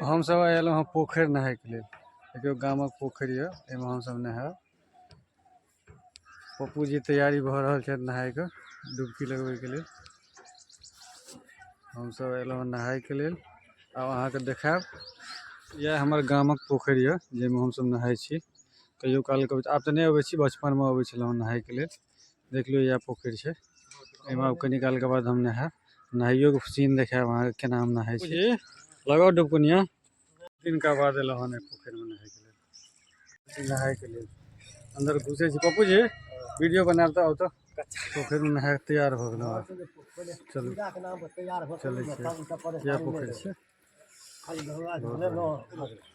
हमसभ आइ एलहुँ हँ पोखरि नहायके लेल। देखियौ गामक पोखरि यऽ, एहिमे हमसभ नहायब। पप्पू जी तैयारी भऽ रहल छथि नहायके, डुबकी लगबैके लेल। हमसभ एलहुँ हँ नहायके लेल। आब अहाँके देखायब। इएह हमर गामक पोखरि यऽ जाहिमे हमसभ नहाय छी कहियो कालके। आब तऽ नहि अबै छी, बचपनमे अबै छलहुँ हँ नहायके लेल। देख लियौ, इएह पोखरि छै। एहिमे आब कनी कालके बाद हम नहायब। नहाइयोके सीन देखायब अहाँके, केना हम नहाय छी। लगाउ डुबकुनिया। दिनका बाद एलहुँ हन एहि पोखरिमे नहायके लेल। नहायके लेल अन्दर घुसै छी। पप्पू जी, वीडियो बनायब तऽ आउ। तऽ पोखरिमे नहाय के तैयार भऽ गेलहुँ। चलू, चलै छियै। इएह पोखरि छै। बहुत बढ़िआँ।